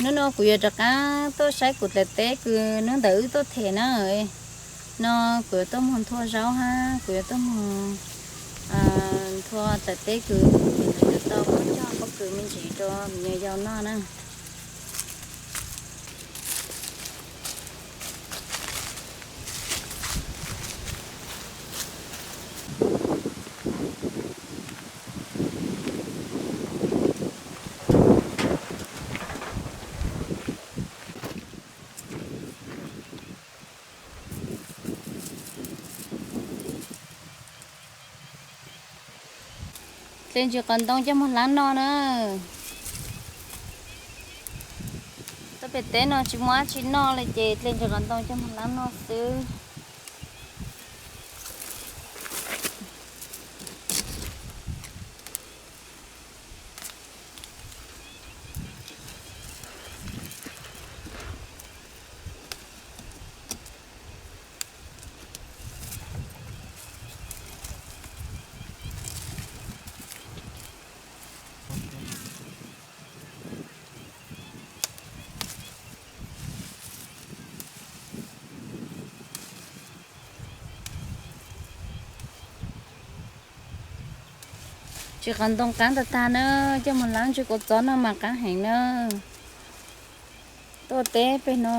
Hnub no kuv yuav rov qab tuaj saib kuv daim teb kws hnub ntawd wb tuaj them na. No kuv yuav tuaj moog nthua zaub hab kuv yuav tuaj moog nthua daim teb kws kuv pem ntawd yuav tau muab coj pob kws me ntsis rau me nyuam yaus noj na. Dle ntsis qos ntoo coj moog hlab noj na. Tuaj pem teb no tsis muaj dab tsi noj le ces dle ntsis qos ntoo coj moog hlab noj xwb. Ntsis qos ntoo qaab tag tag na, coj moog hlab ntsis kua txob noj mas qaab heev na. Tuaj teb pem no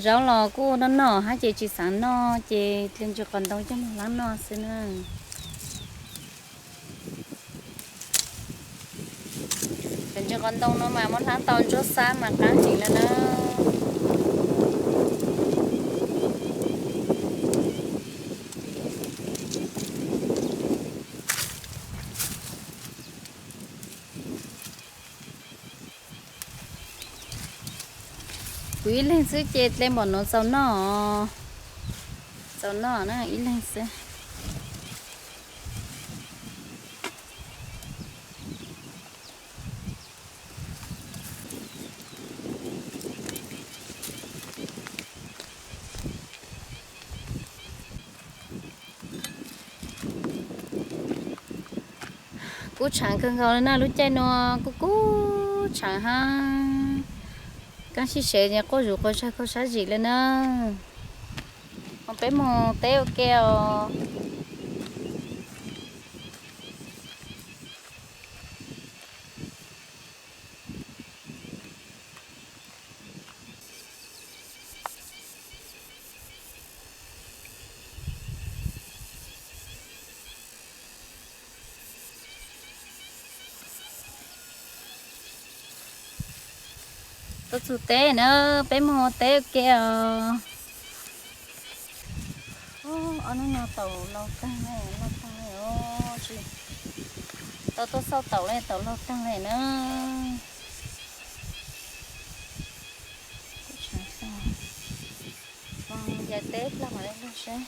zaub los kuj noj noj hab ces tsis xaav noj ces dle ntsis qos ntoo coj moog hlab noj xwb na. Cov ntsis qos ntoo no mas muab hlab tau ntsuab xab mas qaab heev le na. Kuv ib leeg xwb ces dle npaum nuav txaus noj, txaus noj na ib leeg xwb. Kub tshaav kawg nkaus le na, lub caij nuav kub kub tshaav hab kaab sib sev quaj zuj quaj zag kho sab zim le na. Peb moog teb ua ke os. Tuaj txug teb na, peb moog ua teb ua ke os. Ob hnub no taum laug taag le, laug taag le os. Tau tuaj xauj taum le, taum laug taag le na. Yaim teb plaag mam le lug seb.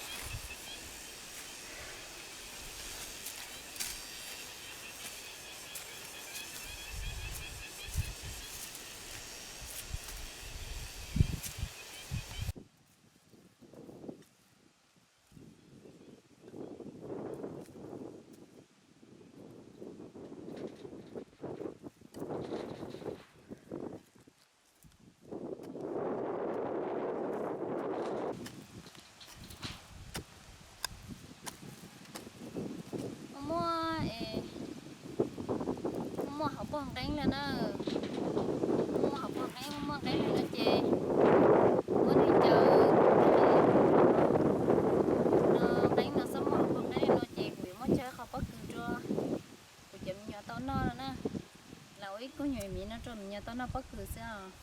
Muaj, muaj hauv paug nqeeb le na. Muaj hauv paug nqeeb, muaj nqeeb le no ces muab nws cawv no, nqeeb no xwb, muaj hauv paug nqeeb le no ces kuv yuav muab cawv qhov pob kws rua. Kuv cov me nyuam tau noj no na. Lam ua ib koog nyuam miv no rua me nyuam tau noj pob kws xwb os.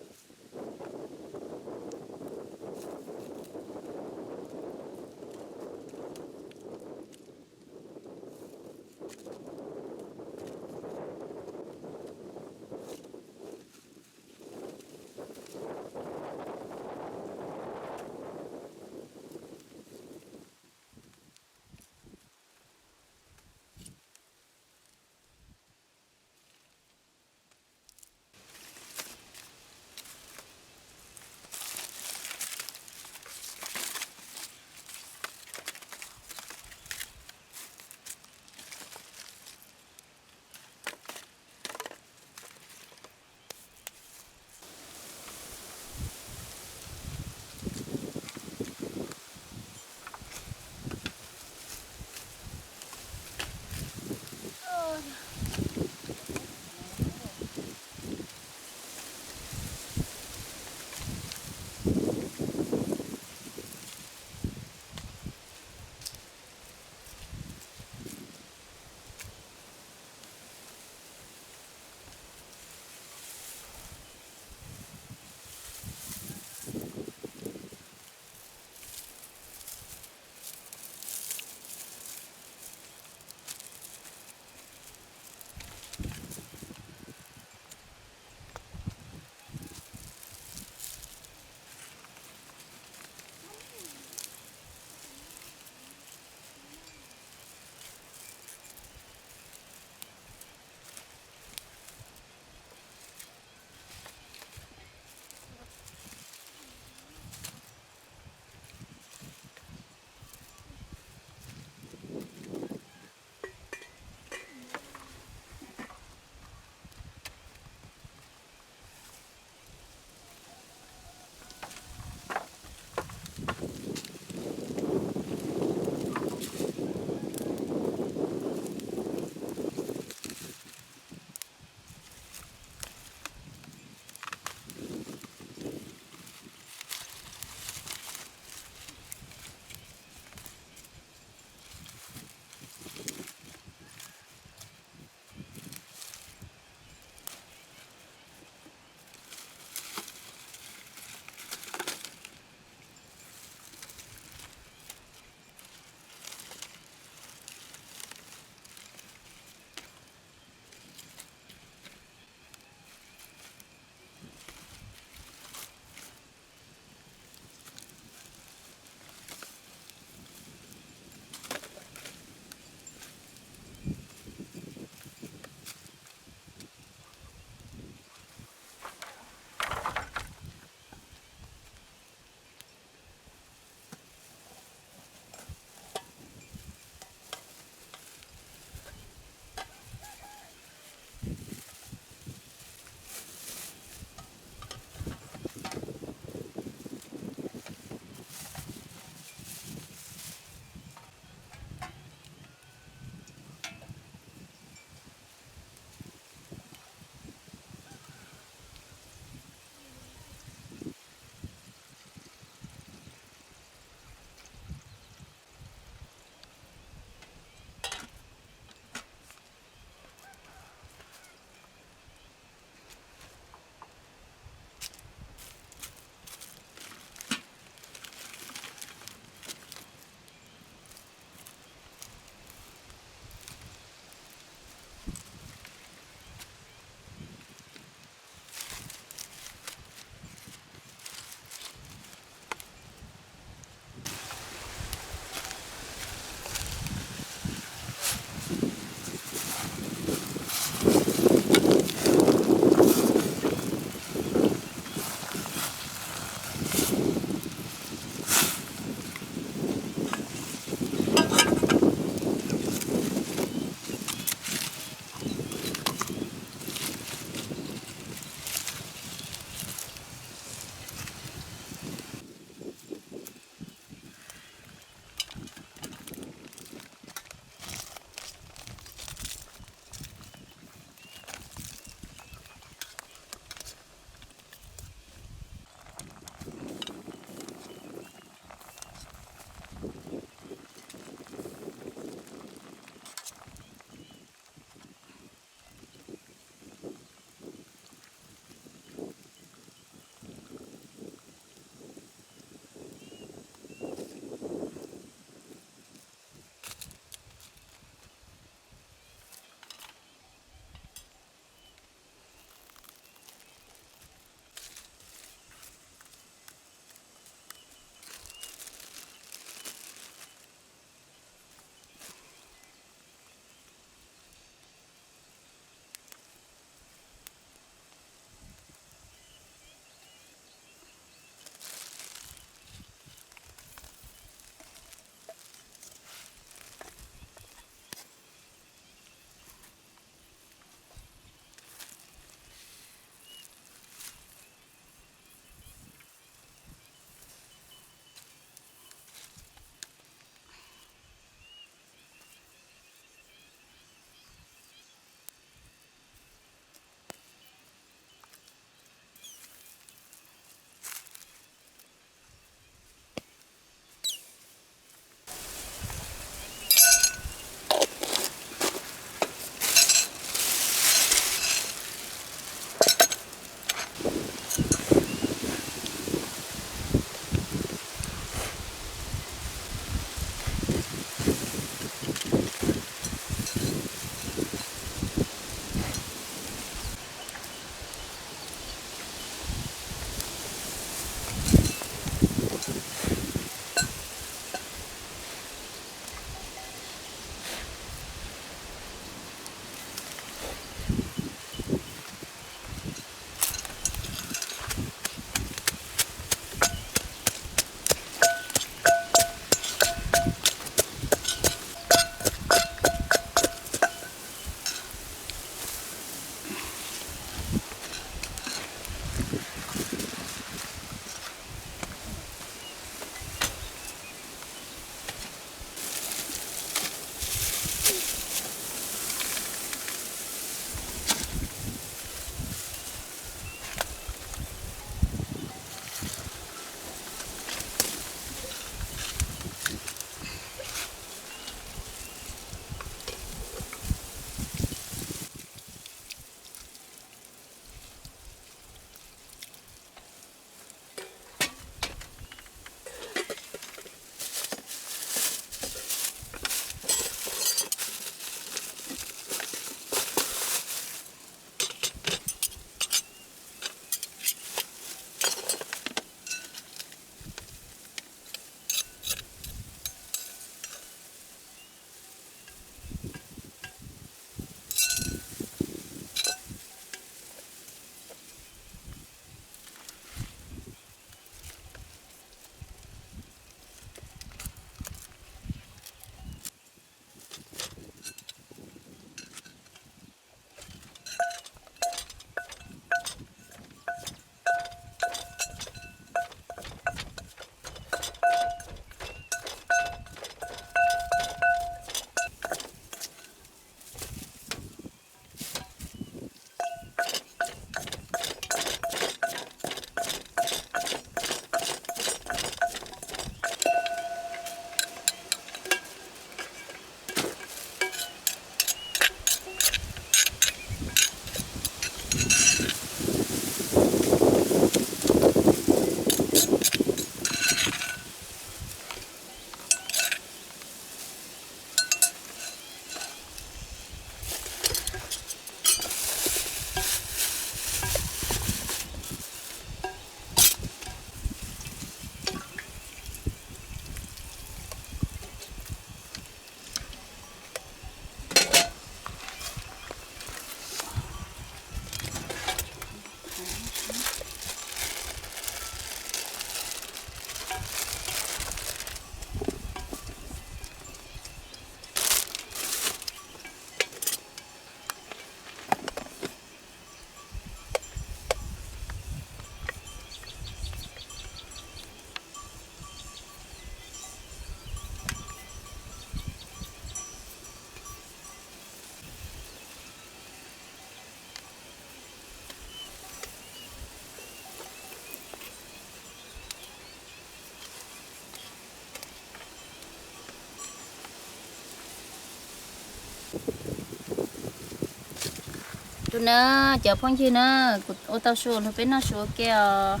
Na, cov phooj ywg na, kuv ua tau su, lug peb noj su ua ke os.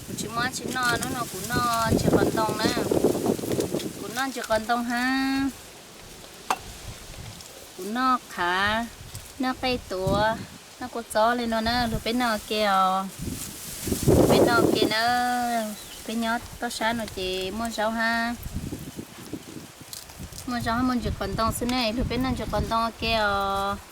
Kuv tsis muaj dab tsi noj, hnub no kuv noj ntsis qos ntoo na. Kuv noj ntsis qos ntoo hab, kuv noj qhav, noj qej tuav, noj kua txob li no na, lug peb noj ua ke os. Peb noj ua ke na. Peb nyob toj sab no ces muaj zaub hab, muaj zaub hab muaj ntsis qos ntoo xwb ne, lug peb noj ntsis qos ntoo ua ke os.